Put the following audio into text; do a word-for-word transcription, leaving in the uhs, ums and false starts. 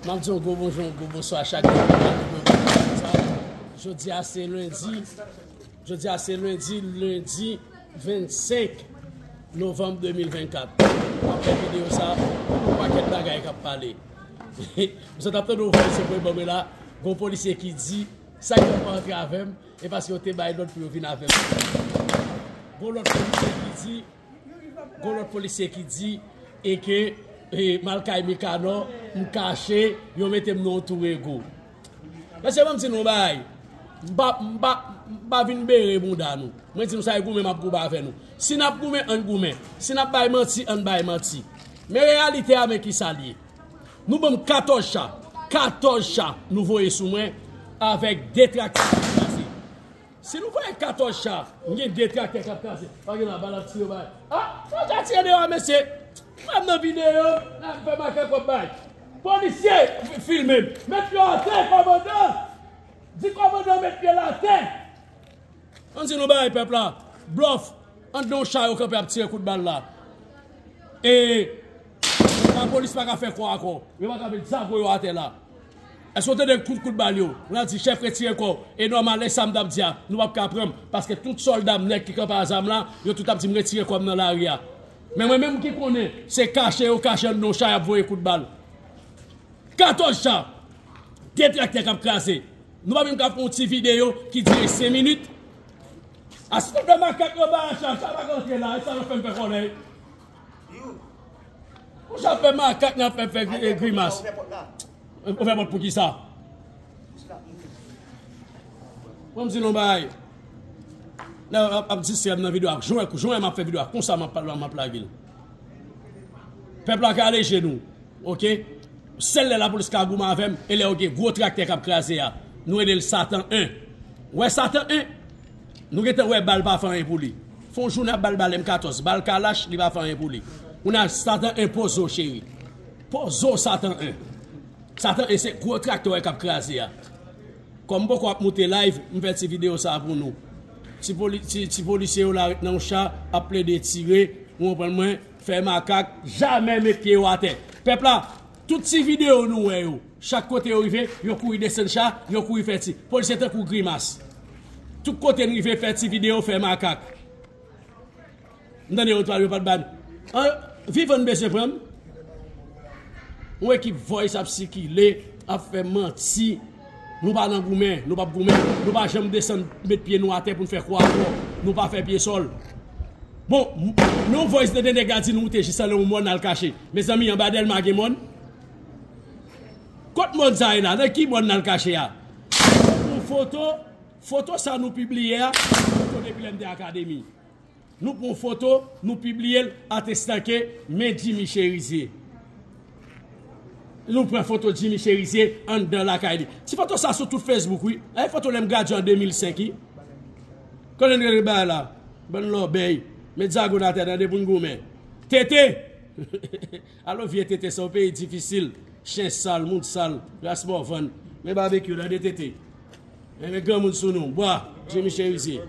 M ap di yon gwo bonjou, yon gwo bonswa a chak moun ki ap gade videyo sa. Jodi a se lendi, jodi a se lendi, lendi vennsenk novanm de mil vennkat. M ap fè videyo sa, yon pakèt bagay k ap pale. M sot ap tande yon vwa se mwen ban mwen la, gon polisye ki di, sa k ap antre avè m, e paske yo te bay lòd pou yo vin avè m. Gon lòt polisye ki di, Gon lòt polisye ki di e ke e, m al kay Mikanò, m kache, yo mete m nan yon tou rego. Mesye, ban m di nou yon bagay. M pa, m pa, m pa vin bere bounda nou. Mwen di nou sa e goumen m ap goumen avè nou. Si n ap goumen, ann goumen. Si n ap bay manti, ann bay manti. Men reyalite a, men kisa l ye. Nou ban m katòz cha. Katòz cha nou voye sou mwen avèk de traktè k ap kraze. Si nou voye katòz cha, m gen de traktè k ap kraze. Pa gen la, bal ap tire bay. Ah, nou ka tire deyò a, mesye. Mwen nan videyo, la m fè makak w ap bay. Polisye, fi-, filme m. Met pye w atè, kòmandan. Di kòmandan met pye l atè. Ann di nou bagay pèp la. Blòf. Anndan yon cha yo kanpe ap tire kout bal la. E lapolis pa ka fè kò ankò. Yo pa ka met zago yo atè la. Èske w tande kout, kout bal yo? Ou la di chèf retire kò w. E nòmal, e sa m t ap di a, nou p ap ka pran m. Paske tout sòlda m, nèg ki kanpe a zam la, yo tout ap di m retire kò m nan lari a. Men mwen menm ki konnen, se kache yo kache anndan yon cha y ap voye kout bal. Katòz cha, de traktè k ap kraze. Nou pa menm ka fè yon ti videyo ki dire senk minit. Asistann makak yo ba a cha, cha pa ka antre la, e sa yo fè m fè kòlèy. Ou cha fè makak nan fè, fè gri-, grimas. Ou fè pòt pou ki sa? Mwen m di nou bagay. Nan ap, ap distrè m nan videyo a. Jwen, jwen m ap fè videyo a. Konsa m ap pale, m ap lage l. Pèp la kale je nou. Oke? Sèl lè lapolis ka goumen avè m, e lè yo gen gwo traktè k ap kraze a. Nou rele l Satan en. Ou wè Satan en? Nou gentan wè bal pa fè anyen pou li. Fè yon jounen ap bal bal M katòz, bal kalach, li pa fè anyen pou li. Kounye a Satan en poze w cheri. Poze w Satan en. Satan en se gwo traktè w wè k ap kraze a. Kòm m poko ap moute live, m fè ti videyo sa a pou nou. Ti poli-, ti, ti polisye yo la ret nan yon cha, ap plede tire, ou konprann mwen, fè makak, jamè met pye yo atè. Pèp la, tout ti videyo nou wè yo, chak kote yo rive, yo kouri desann cha, yo kouri fè ti. Polisye tankou grimas. Tout kote n rive fè ti videyo, fè makak. M tande yo t pale, yo pa t ba n. An, Vivan bezwen pran m. Yon ekip voice ap sikile, ap fè manti. Nou pa nan goumen, nou p ap goumen. Nou pa janm desann met pye nou atè pou n fè kò ankò. Nou pa fè pye sòl. Bon, m-, nou voice tande nèg la di nou moute jis anlè yon mòn al kache. Mezanmi, anba Dèlma gen mòn? Kot mòn sa ye la? Nan ki mòn n al kache a? Yon foto, foto sa nou pibliye a, foto depi lè m te akademi. Nou pran foto, nou pibliye l, atestan ke men Jimmy Cherizier. Nou pran foto Jimmy Cherizier anndan lakay li. Ti foto sa sou tout Facebook, wi. E foto lè m gradye an de mil senk, wi. Konnen n rele bagay la. Bann lòbèy. Met zago n atè, tande pou n goumen. Tete! Alo vye tete, se yon peyi difisil. Chen sal, moun sal, ras mòvann. Men babekyou, tande tete. Men, men granmoun sou nou. Bwa, Jimmy Cherizier.